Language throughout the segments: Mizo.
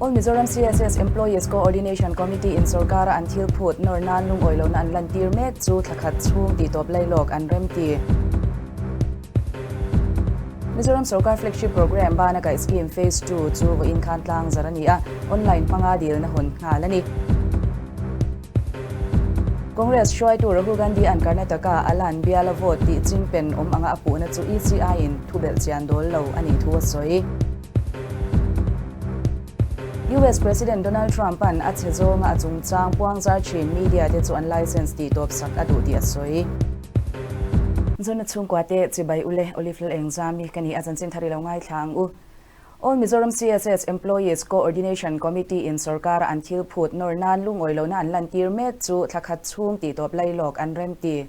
All Mizoram CSS Employees Coordination Committee in sorkara an thil phut nawr nan lungawi lohna an lantir mek chu thla khat chhung tihtawp lailawk an remti. Mizoram sorkar flagship programme bana kaih scheme phase ii chu vawiin khan tlang zar a ni a, online hmanga dilna hawn nghal a ni. Congress hruaitu Rahul Gandhi an Karnataka a lan biala vote tih chingpen awm anga a puhna chu ECI in thubelh chian dawl lo a nih thu a sawi. US President Donald Trump an a chhe zawnga a chungchang puangzar thin media te chu an license tih tawp sak a duh tih a sawi. Zona chhungkua te chibai ule Olive Lalengzami ka ni a chanchin thar i lo ngaithla ang u. All Mizoram CSS Employees Co-ordination Committee in sorkara an thil phut nawr nan lungawi lohna an lantir mek chu thla khat chhung tih tawp lailawk an remti.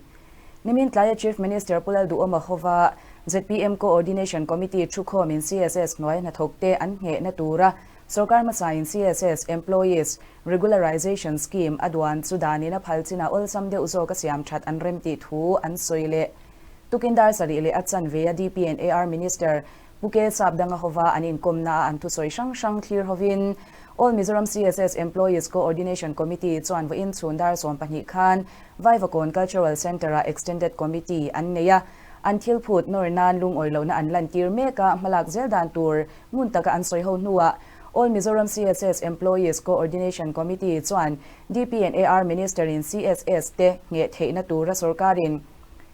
Nimin tlaia Chief Minister Pu Lalduhawma hova zpm Co-ordination Committee thukhawmin CSS hnuai hnathawkte an nghehna tura sorkar hmasain CSS Employees Regularization Scheme a duan chu danin a phal chinah awlsam deuh zawk a siam that an remtih thu an sawi leh. Tukin dar sarih leh a chanve a DPNAR Minister Pu Ke Sapdanga hova an inkawmna a an thusawi hrang hrang thlir hovin All Mizoram CSS Employees Co-ordination Committee chuan vawiin chhun dar 12 khan Vaivakawn Cultural Centre-ah Extended Committee an nei a, an thil phut nawr nan lungawi lohna an lantir mek a, hmalak zel dan tur ngun taka an sawi ho hnuah All Mizoram CSS Employees Co-ordination Committee chuan DP and AR Minister-in CSS te ngheh theihna tura sorkarin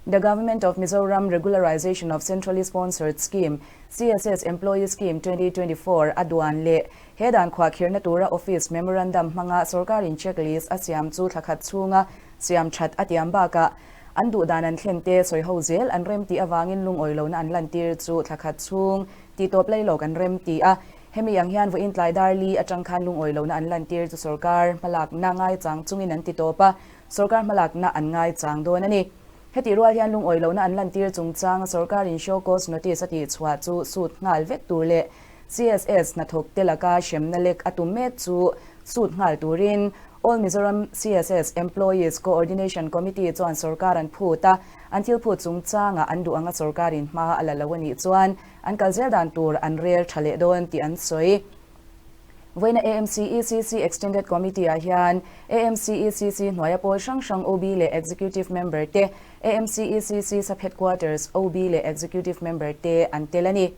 The Government of Mizoram Regularization of Centrally Sponsored Scheme, CSS Employee Scheme 2024, a duan leh he dan khuahkhirna tura Office Memorandum hmanga sorkarin checklist a siam chu thla khat chhunga siam that a tiam bakah an duh dan an thlen te sawi ho zel an rem tih avangin lungawi lohna an lantir chu thla khat chhung tihtawp lailawk an rem ti a. Hemi ang hian vawiin tlai dar li atang khan lungawi lohna an lantir chu sorkar hmalakna ngaichang chungin an ti tawp a. Sorkar hmalakna an ngaichang dawn a ni. Hetih rual hian lungawi lohna an lantir chungchanga sorkarin show cause notice a tihchhuah chu sut nghal vek tur leh CSS hnathawk te laka hremna lek a tum mek chu sut nghal turin All Mizoram CSS Employees Coordination Committee chuan sorkar an phut a, an thil phut chungchanga an duh anga sorkarin hma a la lo a nih chuan an kal zel dan tur an rel tha leh dawn tih an sawi. Vawiina AMCECC Extended Committee ah hian AMCECC hnuaia pawl hrang hrang OB leh Executive Member te, AMCECC Sub Headquarters OB leh Executive Member te an tel a ni.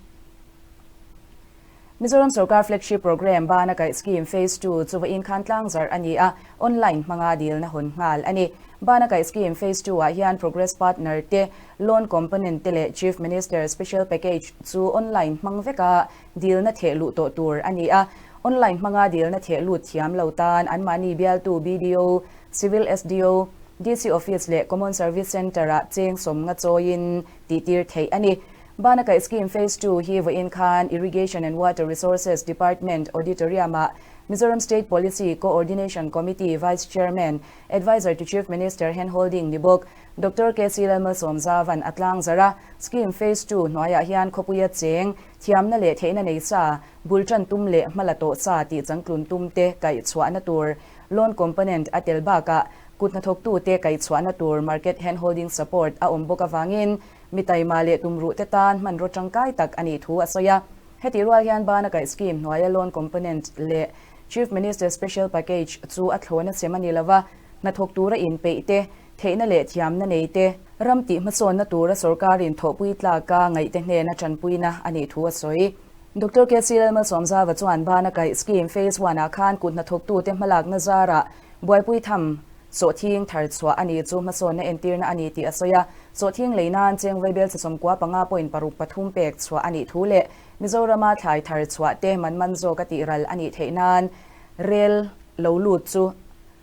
Mizoram Sorkar Flagship Programme bana kaih Scheme Phase ii chu vawiin khan tlangzarh a ni a, online hmanga dilna hawn nghal a ni. Bana kaih Scheme Phase ii ah hian Progress Partner te, Loan Component te leh Chief Minister Special Package chu online hmang veka Dilna theh luh tawh tur a ni a, online hmanga dilna theh lut thiam lo tan anmahni bialtu BDO, Civil SDO, DC Office leh Common Service Centre-ah cheng sawm nga chawiin tihtir theih a ni. Bana Kaih Scheme Phase ii hi vawiin khan Irrigation and Water Resources Department Auditorium-ah Mizoram State Policy Co-ordination Committee Vice Chairman, Adviser to Chief Minister Handholding ni bawk Doctor KC Lalmalsawmzavan a tlangzarh a, Scheme Phase ii hnuaiah hian khawpuia cheng Thiamna leh theihna nei sa, bul tan tum leh hmala tawh sa tih changtlun tum te kaih chhuahna tur loan component a tel bakah kut hnathawktute kaih chhuahna tur market handholding support a awm bawk avangin mi taima leh tumruh te tan hmanraw tangkai tak a nih thu a sawi a. Hetih rual hian bana kaih scheme hnuaia loan component leh Chief Minister Special Package chu a thlawna sem a ni lova, Hnathawk tura inpeih te, theihna leh thiamna nei te, ram tih hmasawnna tura sorkarin thawhpui tlaka ngaihte hnena tanpuina a nih thu a sawi. Doctor KC Lalmalsawmzava chuan bana kaih scheme phase one ah khan kut hnathawktute hmalakna zarah buaipui tham sawhthing thar chhuah a nih chu hmasawnna entirna a ni tih a sawi a. Sawhthing lei nan cheng vaibel chi 95 point paruk pathum pek chhuah a nih thu leh Mizorama thlai thar chhuah te man man zawk a tih ral a nih theih nan rel lo lut chu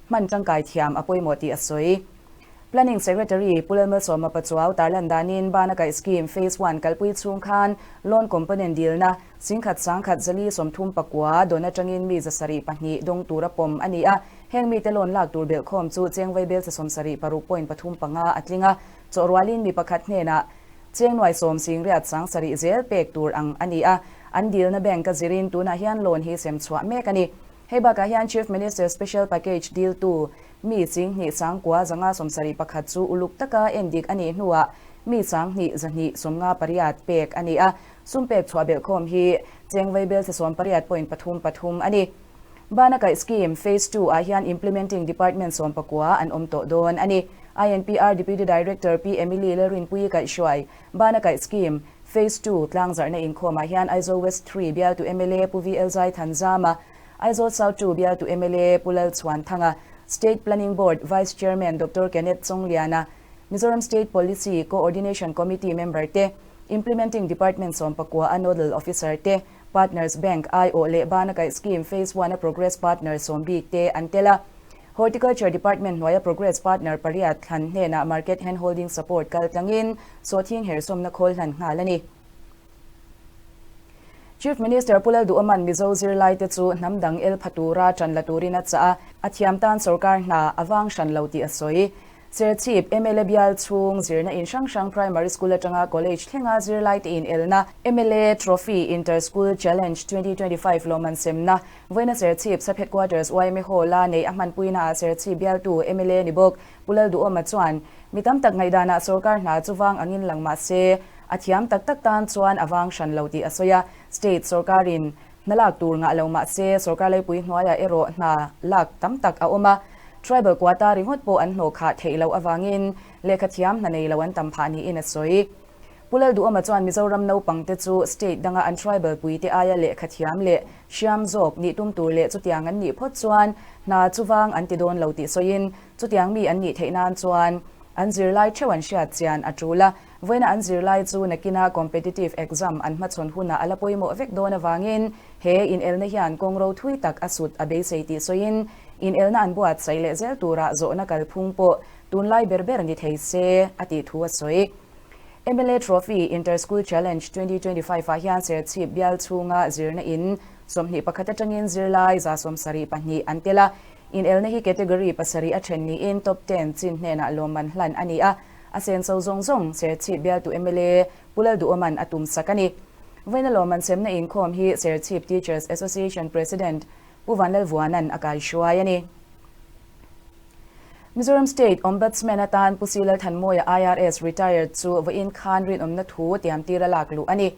hman tangkai thiam a pawimawh tih a sawi. Planning Secretary Pu Lalmalsawma Pachuau tarlan danin Bana Kaih Scheme Phase One kalpui chhung khan loan component dilna singkhat sangkhat zali 39 dawn atangin mi 72 dawng tura pawm a ni a, heng mite loan lak tur belhkhawm chu cheng vaibel cha 76 point pathum panga a tling a, chawhrualin mi pakhat hnenah cheng nuai sawm singriat 70 zel pek tur ang a ni a, an dilna bank a zirin tunah hian loan hi sem chhuah mek a ni. Hei bakah hian Chief Minister Special Package diltu mi 10 9 571 chu uluk taka endik a nih hnuah mi 10 200 58 pek a ni a, sum pek chhuah belhkhawm hi cheng vaibel chi 18 point pathum pathum a ni. Bana Kaih Scheme Phase Two ah hian Implementing Department 19 an awm tawh dawn a ni. INPR Deputy Director Pi Emily Lalrinpuii kaihhruai Bana Kaih Scheme Phase Two tlangzarhna inkhawmah hian Aizawl West Three bialtu mla Pu VL Zaithanzama, Aizawl South Two bialtu mla Pu Lalchhuanthanga, State Planning Board Vice Chairman Doctor Kenneth Chawngliana, Mizoram State Policy Co-ordination Committee member te, Implementing Department 19 a Nodal Officer te, Partners Bank aiawh leh Bana Kaih Scheme Phase One a Progress Partner sawm bik te an tel a. Horticulture Department hnuaia Progress Partner pariat thlan hnenah Market Handholding Support kal tlangin sawhthing hersawmna khawl hlan nghal a ni. Chief Minister Pu Lalduhawman Mizo zirlaite chu hnam dang el pha tura ṭan la turin a chah a, a thiam tan sorkar hna a vang hran lo tih a sawi. Serchhip mla bial chhung zirna in hrang hrang Primary School atanga College thlenga zirlaite inelna mla Trophy Inter School Challenge 2025 lawmman semna Vawiina Serchhip Sub Headquarters yma Hall-a neih a hmanpuinaah Serchhip bialtu mla ni bawk Pu Lalduhawma chuan mi tam tak ngaihdanah sorkar hna chu vang angin lang mah se a thiam tak tak tan chuan a vang hran lo tih a sawi a. State sorkarin hna lak tur ngah lo mah se sorkar leipui hnuaiah erawh hna lak tam tak a awm a, tribal quota ringawt pawh an hnawh khah theih loh avangin lehkha thiam hna nei lo an tam phah niin a sawi. Pu Lalduhawma chuan Mizoram naupangte chu state danga an tribal puite aia lehkha thiam leh hriam zawk nih tum tur leh chutiang an nih phawt chuan hna chu vang an ti dawn lo tih sawiin chutiang mi an nih theih nan chuan an zirlai theuh an hriat chian a tul a. Vawiina an zirlai chu nakina competitive exam an hmachhawn hunah a la pawimawh vek dawn avangin he inelna hian kawng ro thui tak a sut a beisei tih sawiin inelna an buatsaih leh zel turah zawhna kalphung pawh tunlai ber ber ni thei se a tih thu a sawi. Mla Trophy Inter School Challenge 2025 ah hian Serchhip bial chhunga zirna in 21 atangin zirlai 72 an tel a, inelna hi category pasarih a then niin top ten chin hnenah lawmman hlan a ni a. A senso zawng zawng Serchhip bialtu mla Pu Lalduhawman a tum sak a ni. Vawiina lawmman semna inkhawm hi Serchhip Teachers Association President Pu Vanlalvuana'n a kaihruai a ni. Mizoram State Ombudsman atan Pu C Lalthanmawia IRS retired chu vawiin khan rinawmna thu tiamtir a lak luh a ni.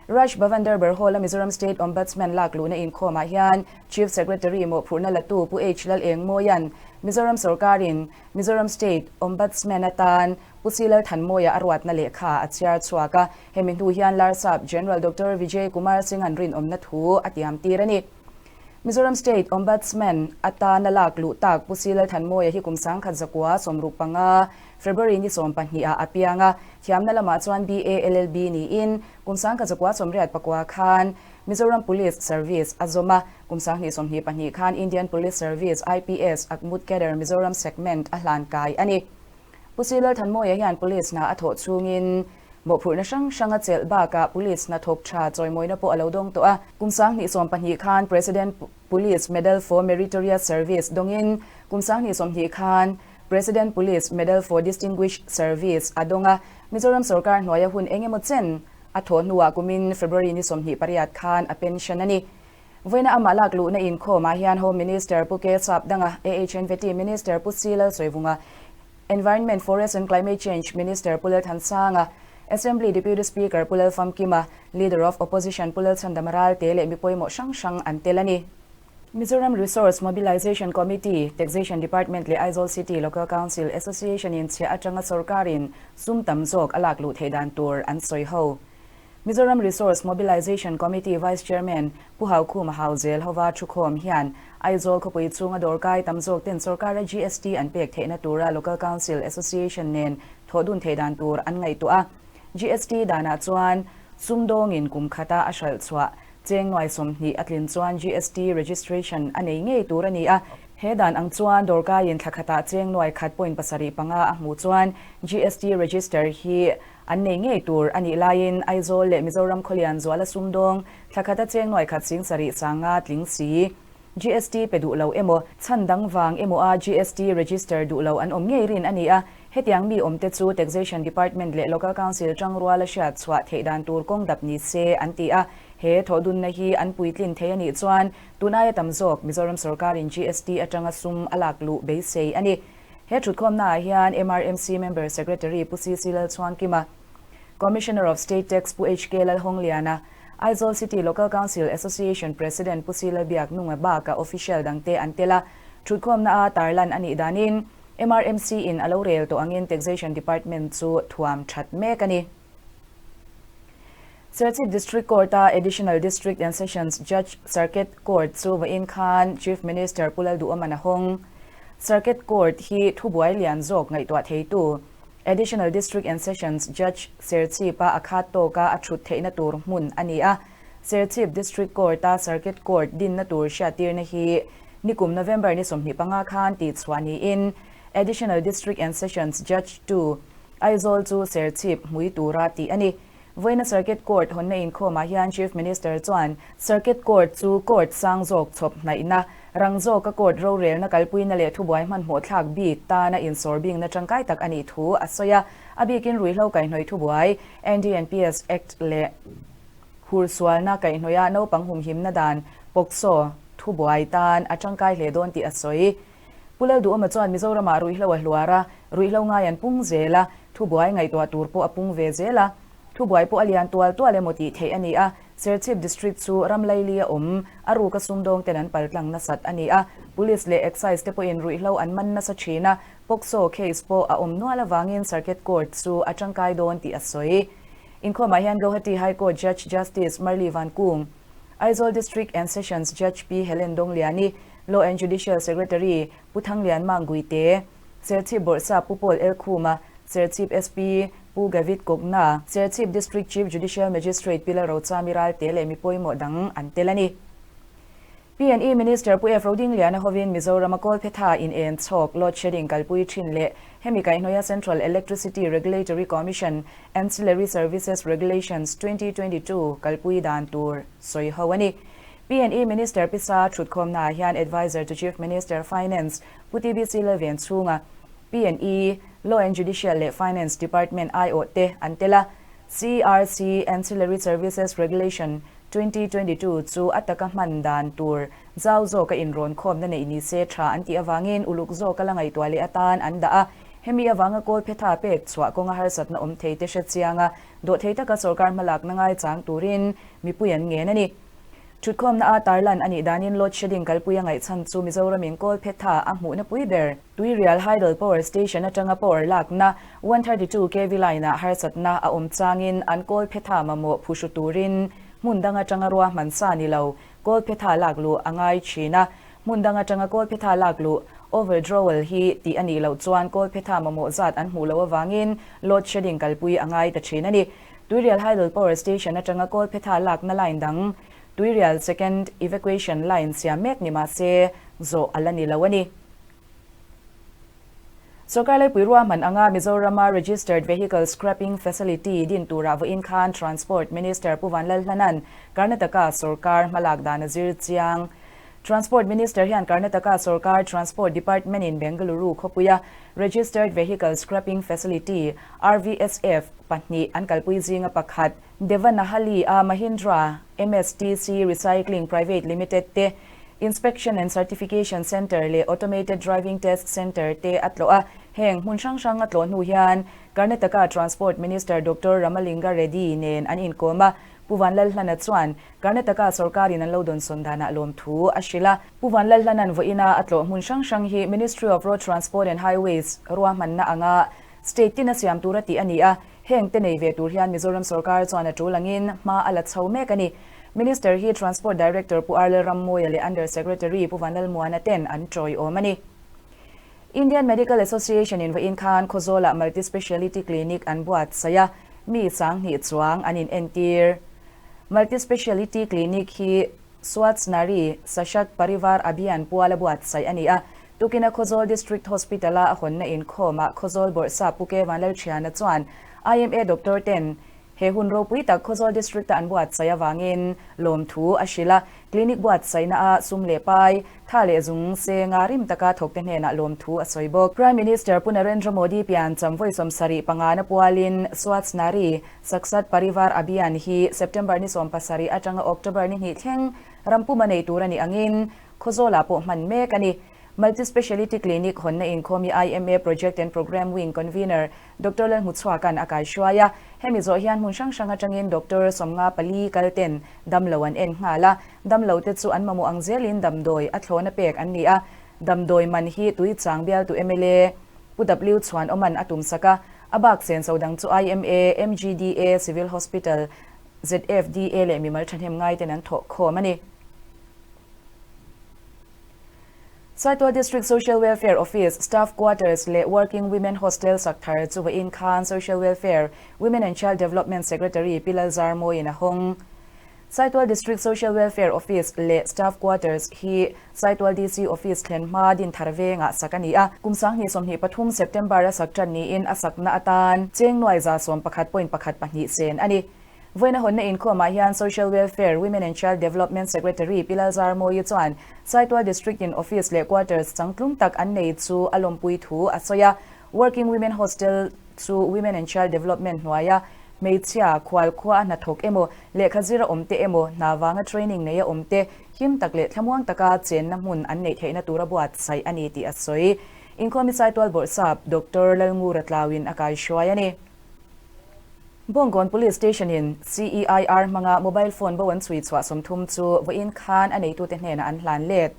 Raj Bhavan Darbar Hall-a Mizoram State Ombudsman lak luhna inkhawmah hian Chief Secretary mawhphurhna latu Pu H Lalengmawia'n Mizoram sawrkarin Mizoram State Ombudsman atan Pu C Lalthanmawia a ruatna lehkha a chhiar chhuak a, hemi hnu hian Larsap General Doctor Vijay Kumar Singh-a'n rinawmna thu a tiam tir a ni. Mizoram State Ombudsman atana lak luh tak Pu C Lalthanmawia hi kum 1965 February ni 12 ah a piang a, thiamna lamah chuan BA LLB niin kum 1989 khan Mizoram Police Service a zawm a, kum 2022 khan Indian Police Service, IPS, Akmut Cadre Mizoram Segment a hlan kai a ni. Pu C Lalthanmawia hian Police hna a thawh chhungin mawhphurhna hrang hrang a chelh bakah Police hna thawk tha chawimawina pawh a lo dawng tawh a. Kum 2020 khan President Police Medal for Meritorious Service dawngin kum 2020 khan President Police Medal for Distinguished Service a dawng a. Mizoram sorkar hnuaia hun eng emaw chen A thawh hnuah kumin February ni 28 khan a pension a ni. Vawiina amah lak luhna inkhawmah hian Home Minister Pu K Sapdanga, AHNVT Minister Pu C Lalsawivunga, Environment, Forest and Climate Change Minister Pu Lalthansanga, Assembly Deputy Speaker Pu Lalfamkima, Leader of Opposition Pu Lalchhandama Ralte leh mi pawimawh hrang hrang an tel a ni. Mizoram Resource Mobilisation Committee, Taxation Department leh Aizawl City Local Council Association in chhiah atanga sorkarin sum tam zawk a lak luh theih dan tur an sawi ho. Mizoram Resource Mobilisation Committee Vice Chairman Pu Haukhuma Hauzel hova thukhawm hian Aizawl khawpui chhunga dawrkai tam zawk ten sorkara GST an pek theihna tura Local Council Association nen thawhdun theih dan tur an ngaihtuah a. GST danah chuan sumdawngin kum khata a hralh chhuah Cheng nuai 20 a tlin chuan GST registration a nei ngei tur a ni a, he dan ang chuan dawrkaiin thla khatah cheng nuai khat point pasarih panga a hmuh chuan GST register hi an nei ngei tur a nih laiin Aizawl leh Mizoram khawlian zuala sumdawng thla khata cheng nuai khat sing sarih sanga tling si GST pe duh lo emaw, chhan dang vang emaw a GST register duh lo an awm ngei rin a ni a, hetiang mi awmte chu Taxation Department leh Local Council tangruala hriat chhuah theih dan tur kawng dap ni se an ti a, he thawhdunna hi an puitlin thei a nih chuan tun aia tam zawk Mizoram sorkarin GST atanga sum a lak luh beisei a ni. He thutkhawmnaah hian MRMC Member Secretary Pu CC Lalchhuangkima, Commissioner of State Tax Pu HK Lalhawngliana, Aizawl City Local Council Association President Pu Sila Biaknunga bakah official dangte an tel a. Thutkhawmna a tarlan a nih danin MRMC in a lo rel tawh angin Taxation Department chu thuam that mek a ni. Serchhip District Court-a Additional District and Sessions Judge Circuit Court chu vawiin khan Chief Minister Pu Lalduhawman a hawng. Circuit Court hi thubuai lian zawk ngaihtuah theitu Additional District and Sessions Judge Serchhip-a a khat tawka a thut theihna tur hmun a ni a. Serchhip District Court-a Circuit Court dinna tur hriattirna hi nikum November ni 25 khan tihchhuah niin Additional District and Sessions Judge ii Aizawl chu Serchhip hmui tura tih a ni. Vawiina Circuit Court hawnna inkhawmah hian Chief Minister chuan Circuit Court chu court sang zawk chhawp hnaihna, rang zawka court rorelna kalpuina leh thubuai hmanhmawh thlak bik tana insawr bingna tangkai tak a nih thu a sawi a. A bikin ruihhlo kaihhnawih thubuai, NDNPS Act leh hursualna kaihhnawih-a naupang humhimna dan, POCSO, thubuai tan a tangkai hle dawn tih a sawi. Pu Lalduhawma chuan Mizoramah ruihhlo a hluar a, ruihhlo ngai an pung zel a, thubuai ngaihtuah tur pawh a pung ve zel a. Thubuai pawh a lian tual tual emaw tih theih a ni a, Serchhip District chu ram laili a awm, a ruka sumdawng ten an paltlang nasat a ni a, Police leh Excise te pawhin ruihhlo an man nasa thin a, POCSO case pawh a awm nual avangin Circuit Court chu a tangkai dawn tih a sawi. Inkhawmah hian Guwahati High Court Judge Justice Marli Vankung, Aizawl District and Sessions Judge Pi Helen Dongliani, Law and Judicial Secretary Pu Thanglian Manguite, Serchhip Bawrhsap Pu Paul Elkhuma, Serchhip SP Pu Gavit Kogna, Serchhip District Chief Judicial Magistrate Pi Lalrochami Ralte leh mi pawimawh dang an tel a ni. P&E Minister Pu F. Rodingliana hovin Mizorama Kawlphetha in en chhawk load shedding kalpui thin leh hemi kaihhnawia Central Electricity Regulatory Commission Ancillary Services Regulations 2022 kalpui dan tur sawi ho a ni. P&E Minister Pisa thutkhawmnaah hian Adviser to Chief Minister Finance Pu TBC Lalven chhunga P&E, Law and Judicial leh Finance Department aiawh te an tel a, CERC Ancillary Services Regulation 2022 chu a taka hman dan tur zau zawka inrawn khawmna neih ni se tha an tih avangin uluk zawka la ngaihtuah leh atan an dah a. Hemi avanga kawlphetha pek chhuah kawnga harsatna awm thei te hre chianga dawhthei taka sorkar hmalakna ngaichang turin mipui an ngen a ni. Thutkhawmna a tarlan a nih danin load shedding kalpui a ngaihchhan chu Mizoramin kawlphetha a hmuhna pui ber Tuirial Hydel Power Station atanga power lakna 132 kv line-ah harsatna a awm changin an kawlphetha mamawh phuhru turin hmun dang atanga ruahman sa ni lo kawlphetha lak luh a ngai thin a. Hmun dang atanga kawlphetha lak luh, overdrawal, hi tih a nih loh chuan kawlphetha mamawh zat an hmuh loh avangin load shedding kalpui a ngai ta thin a ni. Tuirial Hydel Power Station atanga kawlphetha lakna line dang Tuirial Second Evacuation Line siam mek ni mahse zawh a la ni lo a ni. Sorkar Laipui ruahman anga Mizorama Registered Vehicle Scrapping Facility din turah vawiin khan Transport Minister Pu Vanlalhlana'n Karnataka sorkar hmalak dan a zir chiang. Transport Minister hian Karnataka sorkar Transport Department-in Bengaluru khawpuia Registered Vehicle Scrapping Facility, RVSF, pahnih an kalpui zinga pakhat Devanahalli-a Mahindra MSTC Recycling Private Limited te Inspection and Certification Centre leh Automated Driving Test Centre te a tlawh a, heng hmun hrang hrang a tlawh hnu hian Karnataka Transport Minister Doctor Ramalinga Reddy nen an inkawm a, Pu Vanlalhlana chuan Karnataka sorkarin an lo dawnsawn danah lawmthu a hrilh a. Pu Vanlalhlana'n vawiina a tlawh hmun hrang hrang hi Ministry of Road Transport and Highways ruahmanna anga state tin a siam tura tih a ni a, heng te nei ve tur hian Mizoram sorkar chuan a tul angin hma a la chho mek a ni. Minister hi Transport Director Pu Arlel Rammawia leh Under Secretary Pu Vanlalmuana ten an tawiawm a ni. Indian Medical Association in vawiin khan Khawzawlah Multi Speciality Clinic an buatsaih a, mi 2000 chuang an inentir. Multi Speciality Clinic hi Swachh Nari Sashat Parivar Abhiyan puala buatsaih a ni a, tukina Khawzawl District Hospital-a a hawnna inkhawmah Khawzawl Bawrhsap Pu K Vanlalthiana chuan IMA doctor ten He hun ropui tak Khawzawl District-a an buatsaih avangin lawmthu a hrilh a, clinic buatsaihna-a sum leh pai, tha leh zung senga rim taka thawkte hnenah lawmthu a sawi bawk. Prime Minister Pu Narendra Modi pian cham vawi 75 na pualin Swachh Nari Sakshat Parivar Abhiyan hi September ni 17 atanga October ni hnih thleng rampuma nei tur a nih angin Khawzawlah pawh hman mek a ni. Multi Speciality Clinic hawnna inkhawm hi IMA Project and Programme Wing Convener Doctor Lalhmuchhuaka'n a kaihruai a. Hemi zawh hian hmun hrang hrang atangin Doctor 54 kal ten damlo an en nghal a. Damlo te chu an mamawh ang zelin damdawi a thlawna pek an ni a. Damdawi man hi Tuichang bialtu mla Pu W Chhuanawma'n a tumsak a. A bak senso dang chu IMA, MGDA, Civil Hospital, ZFDA leh mimal thahnem ngaiten an thawh khawm a ni. Saitual District Social Welfare Office, Staff Quarters leh Working Women Hostel sak thar chu vawiin khan Social Welfare, Women and Child Development Secretary Pi Lalzarmawiin a hawng. Saitual District Social Welfare Office leh Staff Quarters hi Saitual DC Office thlen hma din thar vengah sak a ni a. Kum 2023 September a sak tan niin a sakna atan cheng nuai 11.14 sen a ni. Vawiina hawnna inkhawmah hian Social Welfare, Women and Child Development Secretary Pi Lalzarmawi chuan Saitual District in Office leh Quarters changtlung tak an nei chu a lawmpui thu a sawi a. Working Women Hostel chu Women and Child Development hnuaia hmeichhia, khual khua a hnathawk emaw, lehkha zir a awm te emaw, hna vanga training nei a awm te, him tak leh thlamuang taka chenna hmun an neih theihna tura buatsaih a ni tih a sawi. Inkhawmi Saitual Bawrhsap Doctor Lalngura Tlauin a kaihruai a ni. Bawngkawn Police Station in CEIR hmanga mobile phone bo an chhui chhuah 30 chu vawiin khan a neitute hnenah an hlan let.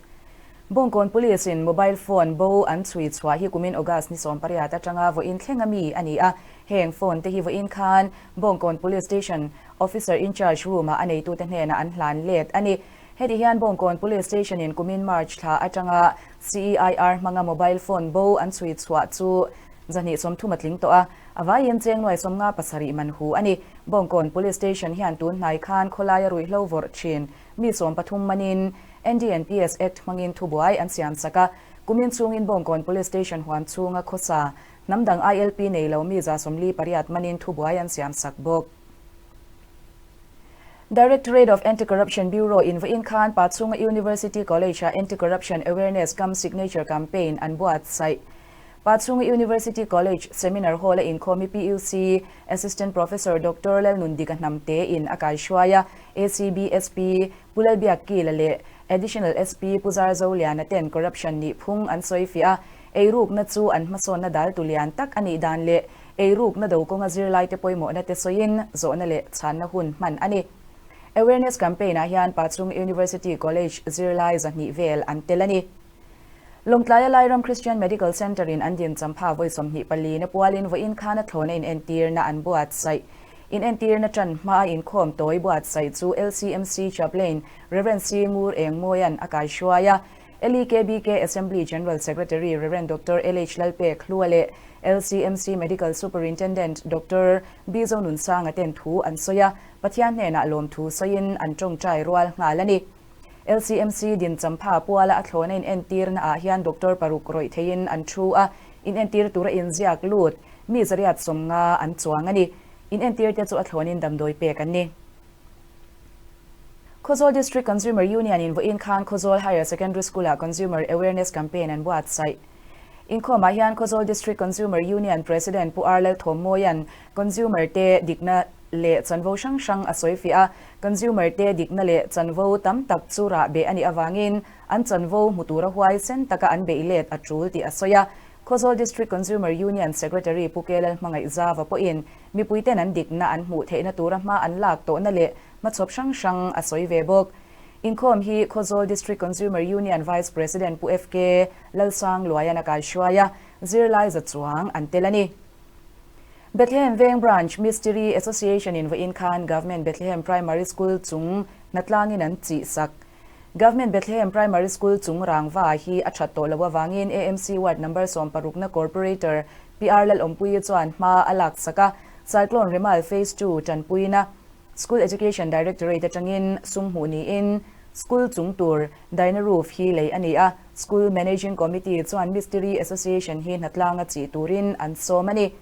Bawngkawn Police in mobile phone bo an chhui chhuah hi kumin August ni 18 atanga vawiin thleng ami a ni a. Heng phone te hi vawiin khan Bawngkawn Police Station Officer in Charge room ah a neitute hnenah an hlan let a ni. Heti hian Bawngkawn Police Station in kumin March thla atanga CEIR hmanga mobile phone bo an chhui chhuah chu 230 a tling tawh a, a vaiin cheng nuai 57 man hu a ni. Bawngkawn Police Station hian tun hnai khan khawlaia ruihhlo vawrh thin mi 13 manin NDNPS Act hmangin thubuai an siam sak a. Kumin chungin Bawngkawn Police Station huam chhunga khawsa hnam dang ILP nei lo mi 48 manin thubuai an siam sak bawk. Directorate of Anti-Corruption Bureau in vawiin khan Pachhunga University College-a Anti-Corruption Awareness cum Signature Campaign an buatsaih. Pachhunga University College Seminar Hall-a inkhawm hi PUC Assistant Professor Doctor Lalnundika Hnamte in a kaihruai a, ACB SP Pu Lalbiakkila leh Additional SP Pu Zarzoliana ten corruption nih phung an sawi fiah a, eirukna chu an hmasawnna dal tu lian tak a nih dan leh eirukna do kawnga zirlaite pawimawhna te sawiin zawhna leh chhanna hun hman a ni. Awareness Campaign-ah hian Pachhunga University College zirlai 200 vel an tel a ni. Lawngtlaia Lairam Christian Medical Centre in an din champha vawi 24 na pualin vawiin khan a thlawna inentirna an buatsaih. Inentirna tan hmaa inkhawm tawi buatsaih chu LCMC Chaplain Rev. C. Ngur Engmawia'n a kaihruai a. LEKBK Assembly General Secretary Rev. Doctor LH Lalpek Hlua leh LCMC Medical Superintendent Doctor B. Zonunsanga ten thu an sawi a, Pathian hnenah lawmthu sawiin an tawngtai rual nghal a ni. LCMC din champha puala a thlawna inentirna ah hian doctor paruk rawih theiin an thu a, inentir tura inziak lut mi 150 an chuang a ni. Inentir te chu a thlawnin damdawi pek an ni. Khawzawl District Consumer Union in vawiin khan Khawzawl Higher Secondary School ah Consumer Awareness Campaign an buatsaih. Inkhawmah hian Khawzawl District Consumer Union President Pu R Lalthawmmawia'n Consumer te dikna leh chanvo hrang hrang a sawi fiah a, Consumer te dikna leh chanvo tam tak chu rah beh a nih avangin an chanvo hmu tura huai sen taka an beih let a tul tih a sawi a. Khawzawl District Consumer Union Secretary Pu K Lalhmangaihzava pawhin mipuiten an dikna an hmuh theihna tura hma an lak tawhna leh hmachhawp hrang hrang a sawi ve bawk. Inkhawm hi Khawzawl District Consumer Union Vice President Pu FK Lalsangluaia'n a kaihruai a, zirlai za chuang an tel a ni. Bethlehem Veng Branch Mistiri Association in vawiin khan Government Bethlehem Primary School chung hnatlangin an chih sak. Government Bethlehem Primary School chung rangva hi a that tawh loh avangin AMC Ward Number 16 na Corporator PR Lalawmpuii chuan hma a lak sak a, Cyclone Remal Phase 2 tanpuina School Education Directorate atangin sum hmuh niin school chung tur Dyna Roof hi lei a ni a, School Managing Committee chuan Mistiri Association hi hnatlanga chih turin an sawm a ni.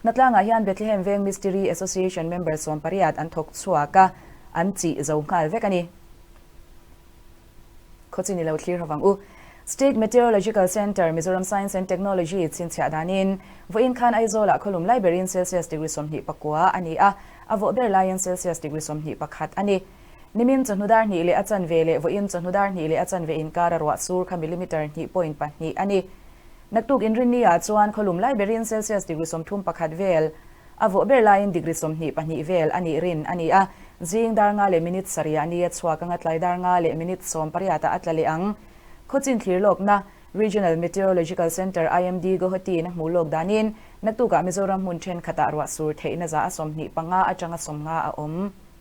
Hnatlangah hian Bethlehem Veng Mistiri Association member 18 an thawk chhuak a, an chih zo nghal vek a ni. Khawchin i lo thlir ho vang u. State Meteorological Centre, Mizoram Science and Technology chhinchhiah danin vawiin khan Aizawlah khawlum lai berin Celsius degree 29 a ni a, a vawh ber laiin Celsius degree 21 a ni. Nimin chawhnu dar hnih leh a chanve leh vawiin chawhnu dar hnih leh a chanve inkara ruah sur kha millimetre hnih point pahnih a ni. Naktuk inrinni ah chuan khawlum lai berin Celsius degree 31 vel a vawh ber laiin degree 22 vel a nih rin a ni a. Zing dar nga leh minute sarih ah ni a chhuak anga tlai dar nga leh minute 18 ah a tla leh ang. Khawchin thlir lawkna Regional Meteorological Centre, IMD, Guwahati in a hmuh lawk danin naktukah Mizoram hmun thenkhatah ruah sur theihna 25% atanga 50% a awm.